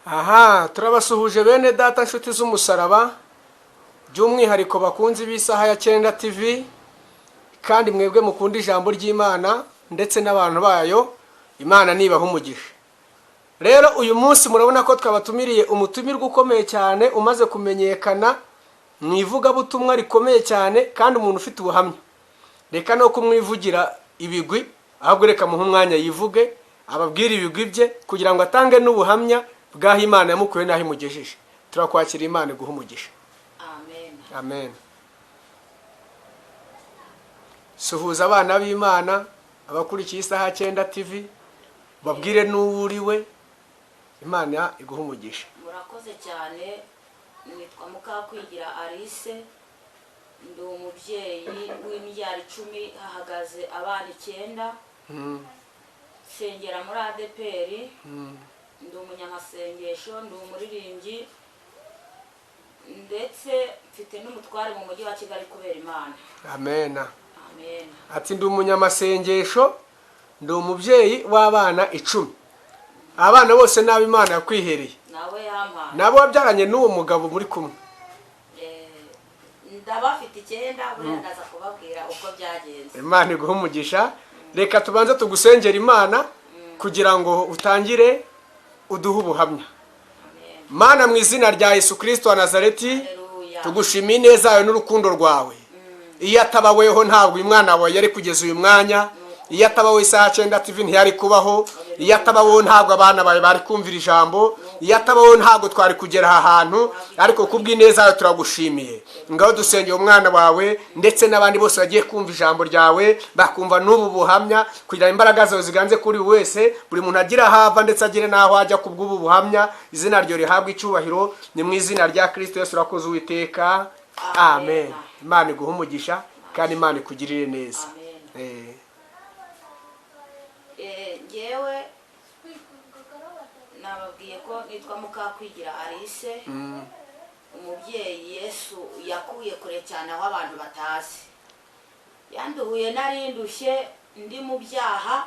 Aha turabasuhuje bene data, nshuti z'umusaraba, by'umwihariko bakunzi b'isaha ya cyenda TV, kandi mwebwe mukunda ijambo ry'Imana ndetse n'abantu bayo. Imana nibaha umugisha. Rero uyu munsi murabona ko twabatumiriye umutumirwa ukomeye cyane, umaze kumenyekana mu ivugabutumwa rikomeye cyane, kandi umuntu ufite ubuhamya. Reka no kumwivugira ibigwi, ahubwo reka muhe umwanya yivuge, ababwire ibigwi bye, kugira ngo atange n'ubuhamya bw'aho Imana yamukuye n'aho imugejeje. Turakwakira, Imana iguha umugisha. Amen. Amen. Suhuza abana b'Imana, abakurikiye isaha cyenda TV, babwire n'uwo uriwe. Imana iguha umugisha. Murakoze cyane. Nitwa Mukakwigira Alice, ndi umubyeyi w'imbyaro 10, hahagaze abana 9. Nsengera muri ADEPR, ndi umunyamasengesho, ndi umuririmbyi, ndetse mfite n'umutware mu mujyi wa Kigali kubera Imana. Amena. Amen. Ati: "Ndi umunyamasengesho, ndi umubyeyi w'abana 10." Abana bose n'abo Imana yakwihereye? Nawe yampaye. Nabo wabyaranye n'uwo mugabo muri kumwe? Ndabafite 9, buriya ndaza kubabwira uko byagenze. Imana iguha umugisha. Reka tubanze tugusengera Imana kugira ngo utangire uduhe ubuhamya. Amen. Mana, mu izina rya Yesu Kirisito wa Nazareti, Haleluya. tugushimiye ineza yawe n'urukundo rwawe. Iyo ataba weho, ntabwo uyu mwana wawe yari kugeza uyu mwanya. Iyo ataba wowe, isaha cyenda TV ntiyari kubaho. Iyo ataba wowe, ntabwo abana bawe bari kumvira ijambo. Iyo ataba wowe, ntabwo twari kugera aha hantu. Ariko kubw'ineza yawe turagushimiye. Ngaho dusengeye umwana wawe ndetse n'abandi bose bagiye kumva ijambo ryawe, bakumva n'ubu buhamya, kugira ngo imbaraga zawe ziganze kuri buri wese, buri muntu agira aho ava ndetse agire n'aho ajya kubw'ubu buhamya. Izina ryo rihabwa icyubahiro. Ni mu izina rya Kirisito Yesu. Urakoze, Uwiteka, amen. Imana iguhe umugisha kandi Imana ikugirire neza. Amen. Ngewe nababwiye ko nitwa Mukakwigira Alice, umubyeyi Yesu yakuye kure cyane aho abantu batazi. Yanduhuye narindushye, ndi mu byaha,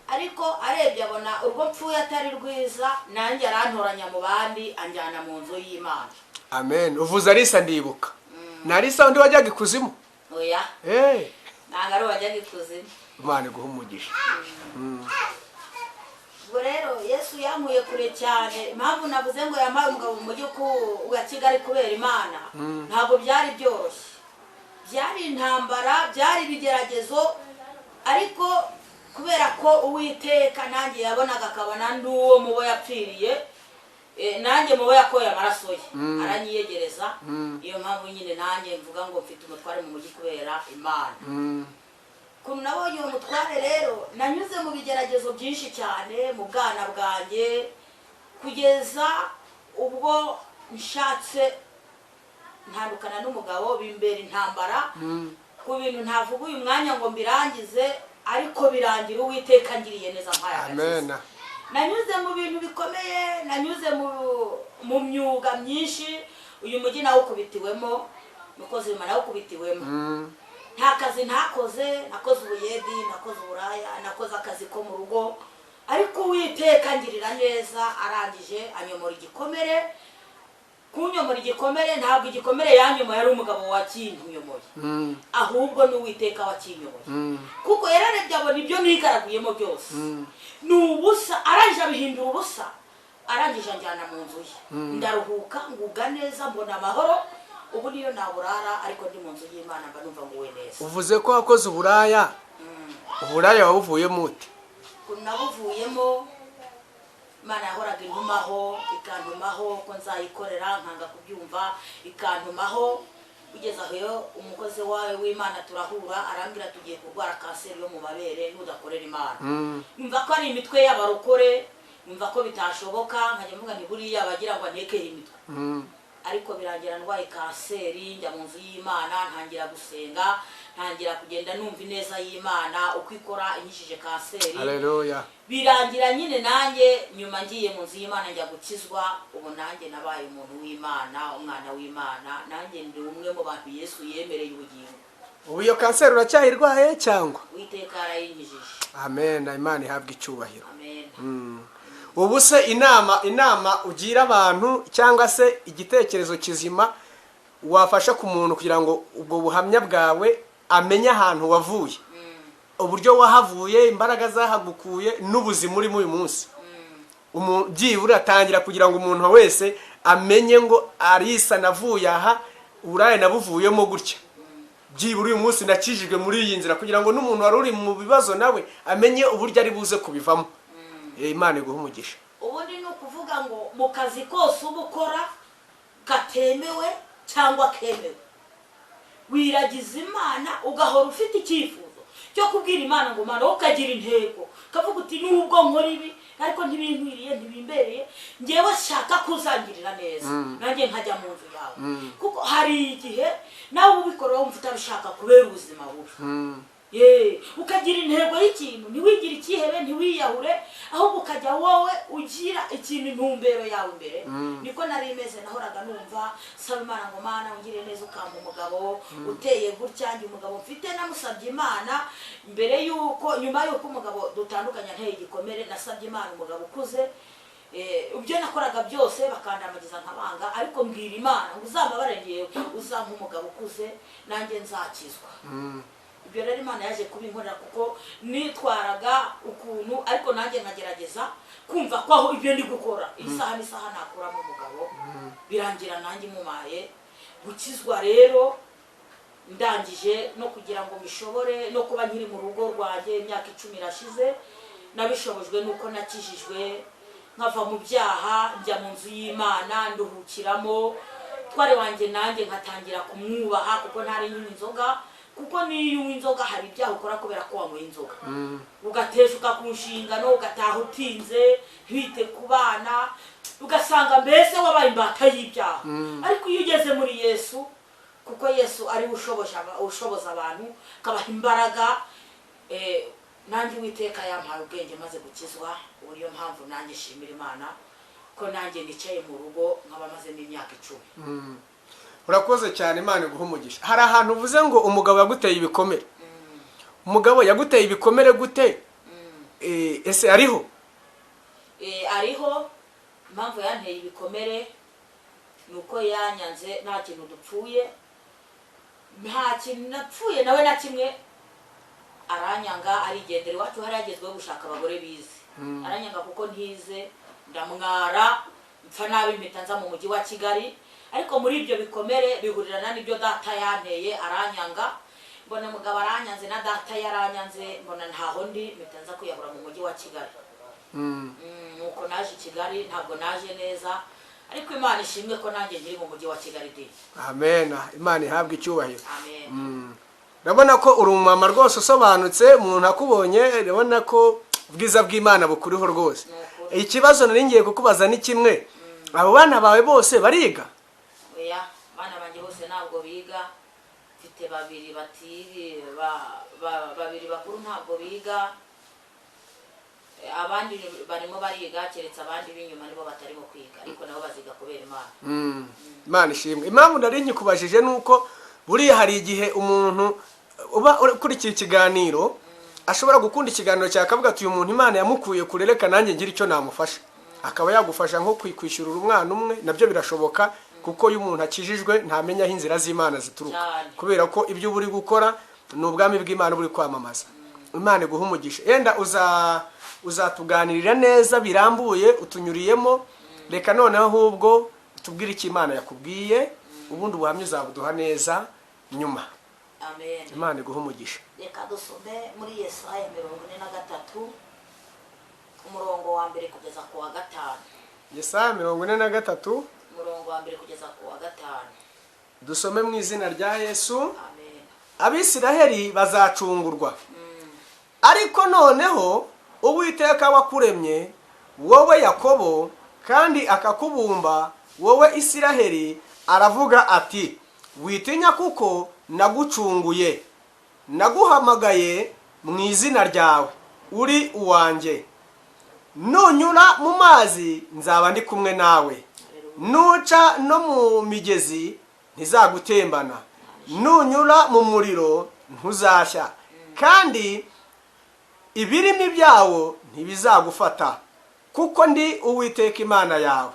ariko arebye abona urwo mpfuye atari rwiza, nanjye arantoranya mu bandi, anjyana mu nzu y'Imana. Amen. Uvuze Alisa ndibuka, ni Alisa undi wajyaga ikuzimu? Oya. Ntabwo ari uwajyaga ikuzimu. Imana iguhe umugisha. Ubwo rero Yesu yankuye kure cyane. Impamvu navuze ngo yampaye umugabo mu mujyi wa Kigali kubera Imana, ntabwo byari byoroshye, byari intambara, byari ibigeragezo, ariko kubera ko Uwiteka nanjye yabonaga akabona n'uwo mubo yapfiriye, nanjye mubo yakoye amaraso ye, aranyiyegereza. Iyo mpamvu nyine nanjye mvuga ngo mfite umutware mu mujyi kubera Imana. Ukuntu nabonye uwo mutware rero, nanyuze mu bigeragezo byinshi cyane mu bwana bwanjye, kugeza ubwo nshatse ntandukana n'umugabo, bimbera intambara ku bintu ntavuga uyu mwanya ngo mbirangize, ariko birangira Uwiteka ngiriye neza, mpaye agakiza. Amen. Nanyuze mu bintu bikomeye, nanyuze mu myuga myinshi. Uyu mujyi nawukubitiwemo, umukozi w'Imana, nawukubitiwemo. Nta kazi ntakoze. Nakoze ubuyedi, nakoze uburaya, nakoze akazi ko mu rugo, ariko Uwiteka ngirira neza. Arangije anyomora igikomere. Kunyomora igikomere, ntabwo igikomere yanyomoye ari umugabo wakinyomoye, ahubwo ni Uwiteka wakinyomoye, kuko yararebye abona ibyo nigaraguyemo byose ni ubusa, arangije abihindura ubusa, arangije anjyana mu nzu ye, ndaruhuka, ngubwa neza, mbona amahoro. Ubu niyo naburara, ariko ndi mu nzu y'Imana mba numva nguwe neza. Uvuze ko wakoze uburaya. Uburaya wabuvuyemo ute? Ukuntu nabuvuyemo, Imana yahoraga intumaho, ikantumaho ko nzayikorera, nkanga kubyumva, ikantumaho kugeza aho iyo umukozi wawe w'Imana turahura, arambwira: "Tugiye kurwara kanseri yo mu mabere nudakorera Imana." Numva ko ari imitwe y'abarokore, numva ko bitashoboka, nkajya mvuga nti buriya bagira ngo antekere imitwe. Ariko birangira ndwaye kanseri, njya mu nzu y'Imana, ntangira gusenga, ntangira kugenda numva ineza y'Imana uko ikora, inkijije kanseri. Haleluya. Birangira nyine nanjye nyuma ngiye mu nzu y'Imana, njya gukizwa. Ubu nanjye nabaye umuntu w'Imana, umwana w'Imana, nanjye ndi umwe mu bantu Yesu yemereye ubugingo. Ubu iyo kanseri uracyayirwaye cyangwa? Uwiteka yarayinkijije. Amen, Imana ihabwe icyubahiro. Amen. Ubu se inama ugira abantu, cyangwa se igitekerezo kizima wafasha ku muntu kugira ngo ubwo buhamya bwawe amenye ahantu wavuye, uburyo wahavuye, imbaraga zahagukuye n'ubuzima urimo uyu munsi, byibura atangira kugira ngo umuntu wese amenye ngo Alice navuye aha, uburaya nabuvuyemo gutya, byibura uyu munsi nakijijwe muri iyi nzira, kugira ngo n'umuntu wari uri mu bibazo nawe amenye uburyo ari buze kubivamo. Imana iguhe umugisha. Ubundi ni ukuvuga ngo mu kazi kose uba ukora katemewe cyangwa kemewe, wiragiza Imana, ugahora ufite icyifuzo cyo kubwira Imana ngo Mana, wowe ukagira intego, ukavuga uti nubwo nkora ibi ariko ntibinkwiriye, ntibimbereye, ngewe shaka kuzangirira neza, nanjye nkajya mu nzu yawe. Kuko hari igihe nawe ubikora wumva utabishaka kubera ubuzima bubi. Ye, ukagira intego y'ikintu, ntiwigire icyihebe, ntiwiyahure, ahubwo ukajya wowe ugira ikintu, intumbero yawe imbere. Niko nari meze, nahoraga numva saba Imana ngo Mana ungire neza, ukampa umugabo uteye gutya. Njye umugabo mfite namusabye Imana mbere yuko, nyuma yuko umugabo dutandukanye anteye igikomere, nasabye Imana umugabo ukuze. Ibyo nakoraga byose bakandamagiza nkabanga, ariko mbwira Imana ngo uzambabare ngewe, uzampa umugabo ukuze nanjye nzakizwa. Ibyo rero Imana yaje kubinkorera, kuko nitwaraga ukuntu, ariko nanjye nkagerageza kumva ko aho ibyo ndi gukora isaha n'isaha nakuramo umugabo, birangira nanjye mumaye gukizwa. Rero ndangije no kugira ngo mbishobore no kuba nkiri mu rugo rwanjye, imyaka 10 irashize, nabishobojwe nuko nakijijwe, nkava mu byaha, njya mu nzu y'Imana, nduhukiramo tware wanjye, nanjye nkatangira kumwubaha kuko ntari nywa inzoga. Kuko niyo unywa inzoga hari ibyaha ukora kubera ko wanyweye inzoga, ugateshuka ku nshingano, ugataha utinze, ntiwite ku bana, ugasanga mbese wabaye imbata y'ibyaha. Ariko iyo ugeze muri Yesu, kuko Yesu ari we ushoboza abantu, akabaha imbaraga, nanjye Uwiteka yampaye ubwenge maze gukizwa. Ubu niyo mpamvu nanjye nshimira Imana ko nanjye nicaye mu rugo nkaba mazemo imyaka 10. Urakoze cyane, Imana iguhe umugisha. Hari ahantu uvuze ngo umugabo yaguteye ibikomere. Umugabo yaguteye ibikomere gute? Ese ariho? Ariho. Impamvu yanteye ibikomere ni uko yanyanze nta kintu dupfuye, nta kintu napfuye nawe na kimwe, aranyanga arigendera. Iwacu hari hagezweho gushaka abagore bize, aranyanga kuko ntize, ndamwara, mpfa nabi, mpita nza mu mujyi wa Kigali. Ariko muri ibyo bikomere bihurirana n'ibyo data yanteye, aranyanga, mbona umugabo aranyanze na data yaranyanze, mbona ntaho ndi, mpita nza kwiyahura mu mujyi wa Kigali. Nuko naje i Kigali, ntabwo naje neza, ariko Imana ishimwe ko nanjye nkiri mu mujyi wa Kigali de. Amen, Imana ihabwe icyubahiro. Amen. Urabona ko uri umumama rwose usobanutse, umuntu akubonye urabona ko ubwiza bw'Imana bukuriho rwose. Ni ukuri. Ikibazo nari ngiye kukubaza ni kimwe: abo bana bawe bose bariga? Oya, abana banjye bose ntabwo biga. Mfite babiri batigi, babiri bakuru ntabwo biga. Abandi barimo bariga, keretse abandi b'inyuma nibo batarimo kwiga, ariko nabo baziga kubera Imana. Imana ishimwe. Impamvu nari nkikubajije ni uko buriya hari igihe umuntu uba ukurikiye ikiganiro ashobora gukunda ikiganiro cyawe, akavuga ati uyu muntu Imana yamukuye kure, reka nanjye ngire icyo namufasha, akaba yagufasha nko kwishyurira umwana umwe. Nabyo birashoboka, kuko iyo umuntu akijijwe ntamenya aho inzira z'Imana zituruka. Cyane. Kubera ko ibyo uba uri gukora ni ubwami bw'Imana uba uri kwamamaza. Imana iguha umugisha. Yenda uzatuganirira neza birambuye, utunyuriyemo. Reka noneho ahubwo utubwire icyo Imana yakubwiye, ubundi ubuhamya uzabuduha neza nyuma. Amen. Imana iguha umugisha. Reka dusome muri Yesaya 43, umurongo wa 1 kugeza ku wa 5. Yesaya 43, Umurongo wa 1 kugeza ku wa 5. Dusome mu izina rya Yesu. Amen. Abisiraheli bazacungurwa. Ariko noneho Uwiteka wakuremye wowe Yakobo, kandi akakubumba wowe Isiraheli, aravuga ati: witinya, kuko nagucunguye, naguhamagaye mu izina ryawe, uri uwanjye. Nunyura mu mazi nzaba ndi kumwe nawe, nuca no mu migezi ntizagutembana, nunyura mu muriro ntuzashya, kandi ibirimi byawo ntibizagufata, Kuko ndi Uwiteka Imana yawe,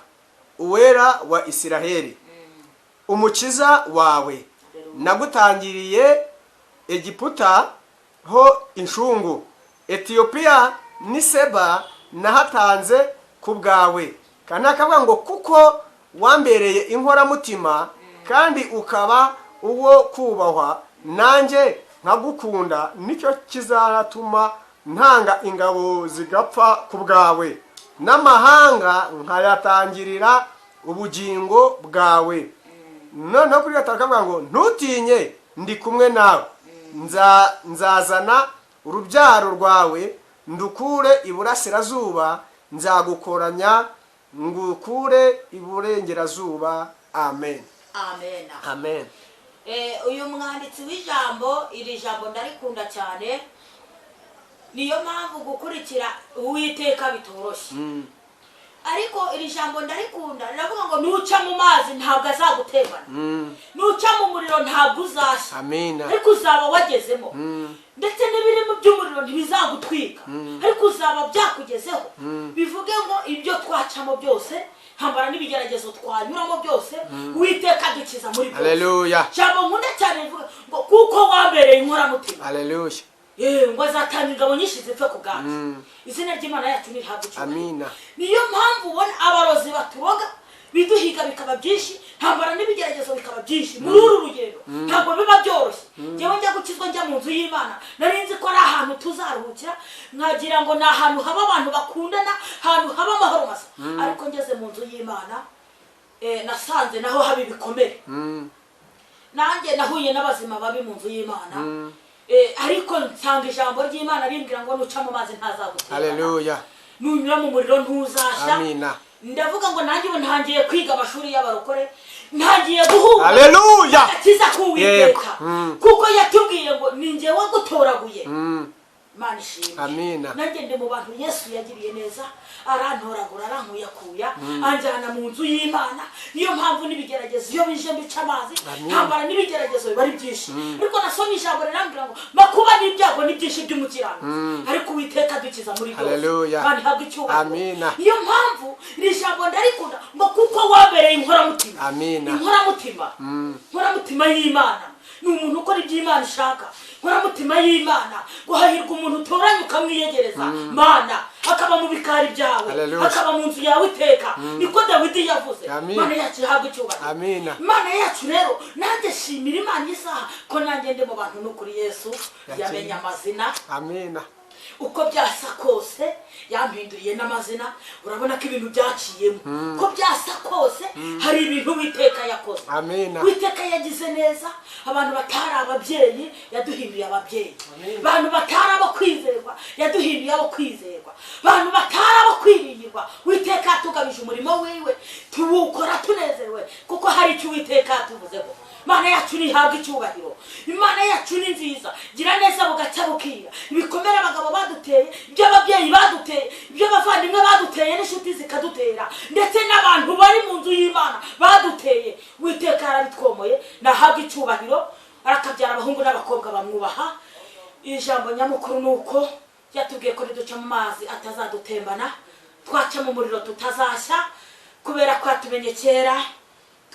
Uwera wa Isiraheli, Umukiza wawe. Nagutangiriye Egiputa ho inshungu, Etiyopiya n'i Seba nahatanze ku bwawe. Kandi akavuga ngo: Kuko wambereye inkoramutima kandi ukaba uwo kubahwa, nanjye nkagukunda, nicyo kizatuma ntanga ingabo zigapfa ku bwawe, n'amahanga nkayatangirira ubugingo bwawe. Noneho kuri gatanu akavuga ngo: Ntutinye, ndi kumwe nawe. Nzazana urubyaro rwawe ndukure iburasirazuba, nzagukoranya ngukure iburengerazuba. Amen. Amen. Amen. Uyu mwanditsi w'ijambo, iri jambo ndarikunda cyane. Niyo mpamvu gukurikira Uwiteka bitoroshye, ariko iri jambo ndarikunda. Riravuga ngo: Nuca mu mazi ntabwo azagutembana, nuca mu muriro ntabwo uzashya, Amina. ariko uzaba wagezemo. Ndetse n'ibiri mu by'umuriro ntibizagutwika, ariko uzaba byakugezeho. Bivuge ngo ibyo twacamo byose, hambara n'ibigeragezo twanyuramo byose, Uwiteka dukiza muri byose. Haleluya. Jambo nkunda cyane rivuga ngo: Kuko wambereye inkoramutima. Haleluya. Ngo azatanga ingabo nyinshi zipfe ku bwacu. Izina ry'Imana yacu nirihabwe icyubahiro. Amina. Niyo mpamvu ubona abarozi baturoga, biduhiga bikaba byinshi, ntambara n'ibigeragezo bikaba byinshi muri uru rugendo, ntabwo biba byoroshye. Njyewe njya gukizwa, njya mu nzu y'Imana, nari nzi ko ari ahantu tuzaruhukira, nkagira ngo ni ahantu haba abantu bakundana, ahantu haba amahoro masa. Ariko ngeze mu nzu y'Imana, nasanze naho haba ibikomere. Nanjye nahuye n'abazima babi mu nzu y'Imana. Ariko nsanga ijambo ry'Imana rimbwira ngo: Nuca mu mazi ntazagutera, Haleluya. nunyura mu muriro ntuzashya. Amina. Ndavuga ngo nanjye ubu ntangiye kwiga amashuri y'abarokore, ntangiye guhura Haleluya. agakiza k'Uwiteka, Yego. Kuko yatubwiye ngo: Ni njye wagutoraguye. Imana ishimwe. Amina. Nanjye ndi mu bantu Yesu yagiriye neza, arantoragura, arankuyakuya, anjyana mu nzu y'Imana. Niyo mpamvu n'ibigeragezo iyo bije mbica amazi. Amin. Ntambara n'ibigeragezo biba ari byinshi, ariko nasomye ijambo rirambwira ngo: Makuba n'ibyago ni byinshi by'umukiranutsi, ariko Uwiteka adukiza muri byose. Haleluya. Imana ihabwe icyubahiro. Amina. Niyo mpamvu iri jambo ndarikunda ngo: Kuko wambereye inkoramutima. Amina. Inkoramutima, inkoramutima y'Imana ni umuntu ukora ibyo Imana ishaka. Inkoramutima y'Imana, guhahirwa umuntu utoranya ukamwiyegereza Mana, akaba mu bikari byawe, Haleluya. akaba mu nzu yawe iteka. Niko Dawidi yavuze. Amina. Imana yacu ihabwe icyubahiro. Amina. Imana yacu rero, nanjye shimira Imana isaha ko nanjye ndi mu bantu n'ukuri Yesu yamenye amazina. Amina. Uko byasa kose yampinduriye n'amazina. Urabona ko ibintu byaciyemo, uko byasa kose hari ibintu Uwiteka yakoze. Amina. Uwiteka yagize neza. Abantu batari ababyeyi yaduhinduye ababyeyi, Amina. abantu batari abo kwizerwa yaduhinduye abo kwizerwa, abantu batari abo kwiringirwa Uwiteka yatugabije umurimo wiwe, tuwukora tunezerewe kuko hari icyo Uwiteka yatuvuzeho. Imana yacu ntihabwa icyubahiro. Imana yacu ni nziza, gira neza bugacya bukira. Ibikomere abagabo baduteye, ibyo ababyeyi baduteye, ibyo abavandimwe baduteye, n'inshuti zikadutera, ndetse n'abantu bari mu nzu y'Imana baduteye, Uwiteka yarabitwomoye. Nahabwa icyubahiro, arakabyara abahungu n'abakobwa bamwubaha. Ijambo nyamukuru ni uko yatubwiye ko niduca mu mazi atazadutembana, twaca mu muriro tutazashya, kubera ko yatumenye kera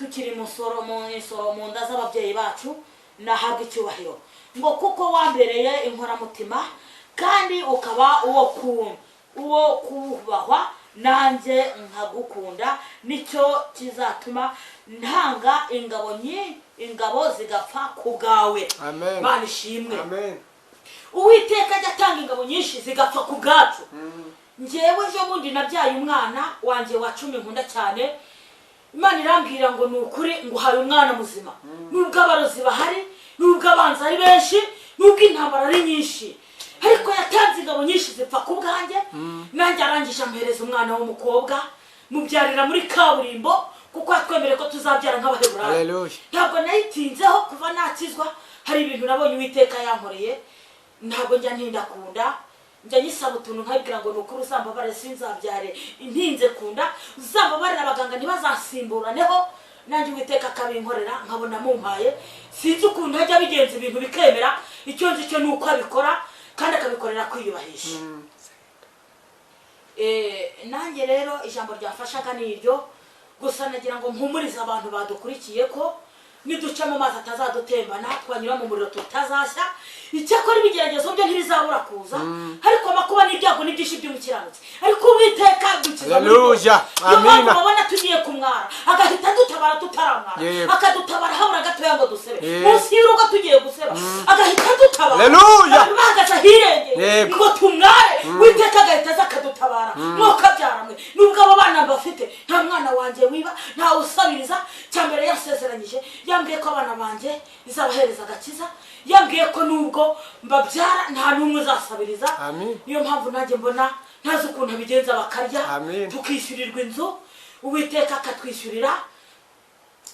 tukiri mu soro, mu insoro, mu nda z'ababyeyi bacu. Nahabwa icyubahiro. Ngo: Kuko wambereye inkoramutima kandi ukaba uwo kubahwa, nanjye nkagukunda, nicyo kizatuma ntanga ingabo zigapfa ku bwawe. Amen. Imana ishimwe. Amen. Uwiteka ajya atanga ingabo nyinshi zigapfa ku bwacu. Njyewe ejo bundi nabyaye umwana wanjye wa 10 nkunda cyane. Imana irambwira ngo: Ni ukuri nguhaye umwana muzima, nubwo abarozi bahari, nubwo abanzi ari benshi, nubwo intambara ari nyinshi. Ariko yatanze ingabo nyinshi zipfa ku bwanjye. Nanjye arangije ampereza umwana w'umukobwa, mubyarira muri kaburimbo, kuko yatwemereye ko tuzabyara nk'Abaheburayo. Haleluya. Ntabwo nayitinzeho. Kuva nakizwa hari ibintu nabonye Uwiteka yankoreye. Ntabwo njya ntinda ku nda, njya nyisaba utuntu nkabibwira ngo: Ni ukuri uzambabare sinzabyare ntinze ku nda, uzambabarire abaganga ntibazasimburaneho. Nanjye Uwiteka akabinkorera, nkabona mumpaye. Sinzi ukuntu ajya abigenza ibintu bikemera. Icyo nzi cyo ni uko abikora kandi akabikorera kwiyubahisha. Nanjye rero ijambo ryafashaga ni iryo gusa. Nagira ngo mpumurize abantu badukurikiye ko niduca mu mazi atazadutembana, twanyura mu muriro tutazashya. Icyakora ibigeragezo byo ntibizabura kuza, ariko amakuba n'ibyago ni byinshi by'umukiranutsi, ariko Uwiteka dukiza muri byose. Haleluya. Niyo mpamvu Amina. babona tugiye kumwara agahita dutabara tutaramwara, akadutabara habura gatoya ngo dusebe, munsi y'urugo tugiye guseba agahita dutabara. Haleluya. Abantu bahagaze ahirengeye ngo tumware, Witeka agahita aza akadutabara. Mwokabyaramwe, nubwo abo bana mbafite, nta mwana wanjye wiba, ntawe usabiriza. Cya mbere yasezeranyije, yambwiye ko abana banjye izabahereza agakiza, yambwiye ko nubwo mbabyara nta n'umwe uzasabiriza. Amin. Niyo mpamvu nanjye mbona ntazi ukuntu abigenza bakarya, Amin. tukishyurirwa inzu, Uwiteka akatwishyurira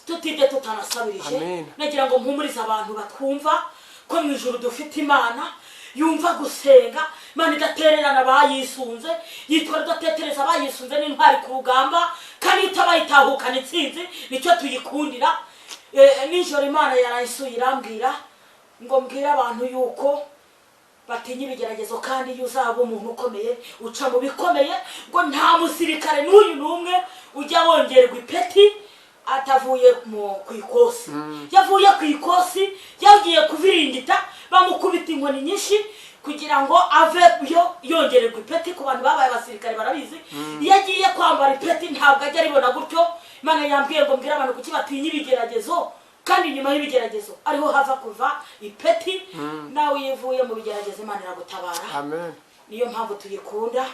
tutibye, tutanasabirije. Amin. Nagira ngo mpumurize abantu batwumva ko mu ijuru dufite Imana yumva gusenga, Imana idatererana abayisunze, yitwa rudatetereza abayisunze, n'intwari ku rugamba, kandi itabayitahukana intsinzi, nicyo tuyikundira. Nijoro Imana yarayisuye irambwira ngo mbwire abantu yuko batinya ibigeragezo, kandi iyo uzaba umuntu ukomeye uca mu bikomeye, ngo nta musirikare n'uyu n'umwe ujya wongerwa ipeti atavuye mu ku ikosi. Yavuye ku ikosi, yagiye kuviringita, bamukubita inkoni nyinshi kugira ngo ave yo yongererwa ipeti. Ku bantu babaye abasirikare barabizi, iyo agiye kwambara ipeti ntabwo ajya aribona gutyo. Imana yambwiye ngo mbwire abantu kuki batinya ibigeragezo, kandi nyuma y'ibigeragezo ariho hava kuva ipeti. Nawe iyo uvuye mu bigeragezo Imana iragutabara. Amen. Niyo mpamvu tuyikunda.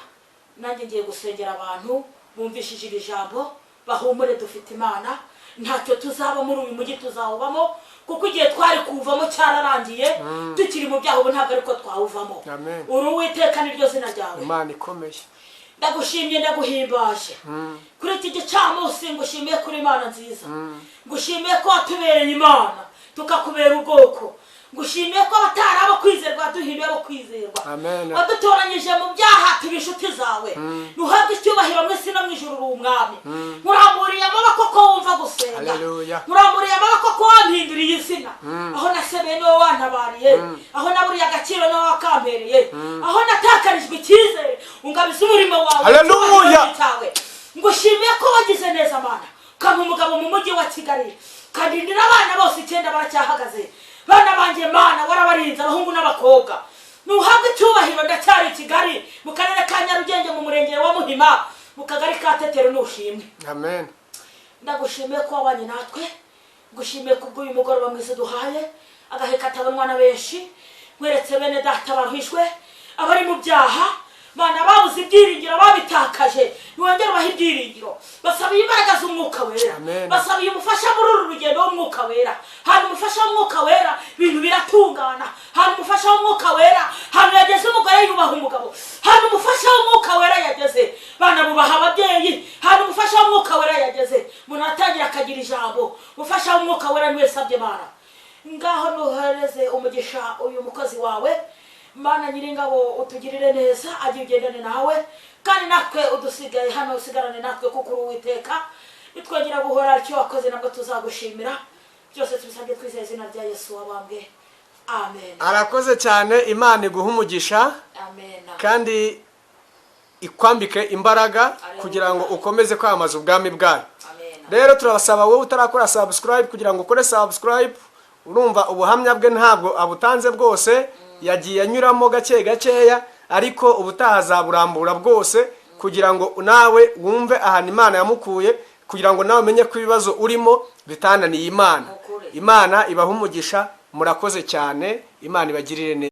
Nanjye ngiye gusengera abantu bumvishije iri jambo, bahumure, dufite Imana. Ntacyo tuzaba muri uyu mujyi, tuzawubamo, kuko igihe twari kuwuvamo cyararangiye. Tukiri mu byaha, ubu ntabwo ariko twawuvamo. Amen. Uri Uwiteka, niryo zina ryawe. Imana ikomeye. Ndagushimye, ndaguhimbaje kuri iki gicamunsi. Ngushimiye kuri Imana nziza, ngushimiye ko watubereye Imana tukakubera ubwoko, ngushimiye ko abatari abo kwizerwa waduhinduye abo kwizerwa. Amen. Wadutoranyije mu byaha tuba inshuti zawe. Ntuhabwe icyubahiro mu isi no mu ijuru, uri umwami. Nkuramburiye amaboko ko wumva gusenga. Haleluya. Nkuramburiye amaboko ko wampinduriye izina. Aho nasebeye niwe wantabariye, aho naburiye agaciro niwe wakampereye, aho natakarijwe icyizere ungabiza umurimo wawe. Haleluya. Icyubahiro cyawe. Ngushimiye ko wagize neza Mana, ukampa umugabo mu mujyi wa Kigali, ukandindira abana bose icyenda, baracyahagaze. Bana banjye Mana warabarinze, abahungu n'abakobwa, ntuhabwe icyubahiro. Ndacyari i Kigali, mu karere ka Nyarugenge, mu murenge wa Muhima, mu kagari ka Tetero, nushimwe. Amen. Ndagushimiye ko wabanye natwe, ngushimiye kubw'uyu mugoroba mwiza duhaye, agahe katabonwa na benshi. Nkweretse bene data baruhijwe, abari mu byaha Mana, babuze ibyiringiro, babitakaje, ntiwongere ubahe ibyiringiro. Basabiye imbaraga z'Umwuka Wera. Amen. Basabiye umufasha muri uru rugendo w'Umwuka Wera. Hantu umufasha w'Umwuka Wera ibintu biratungana, hantu umufasha w'Umwuka Wera, hantu yageze umugore yubaha umugabo, hantu umufasha w'Umwuka Wera yageze bana bubaha ababyeyi, hantu umufasha w'Umwuka Wera yageze umuntu aratangira akagira ijambo. Umufasha w'Umwuka Wera niwe sabye Mana. Ngaho nuhereze umugisha uyu mukozi wawe Mana Nyiringabo, utugirire neza, ajye ugendane nawe, kandi natwe udusigaye hano usigarane natwe, kuko uri Uwiteka. Nitwongera guhora icyo wakoze nabwo tuzagushimira. Byose tubisabye twizeye izina rya Yesu wabambwe, amen. Arakoze cyane, Imana iguha umugisha. Amen. Kandi ikwambike imbaraga kugira ngo ukomeze kwamamaza ubwami bwayo. Amen. Rero turabasaba wowe utarakora subscribe kugira ngo ukore subscribe. Urumva ubuhamya bwe ntabwo abutanze bwose, yagiye anyuramo gake gakeya, ariko ubutaha azaburambura bwose kugira ngo nawe wumve ahantu Imana yamukuye, kugira ngo nawe umenye ko ibibazo urimo bitananiye Imana. Ukuri. Imana ibahe umugisha, murakoze cyane, Imana ibagirire neza.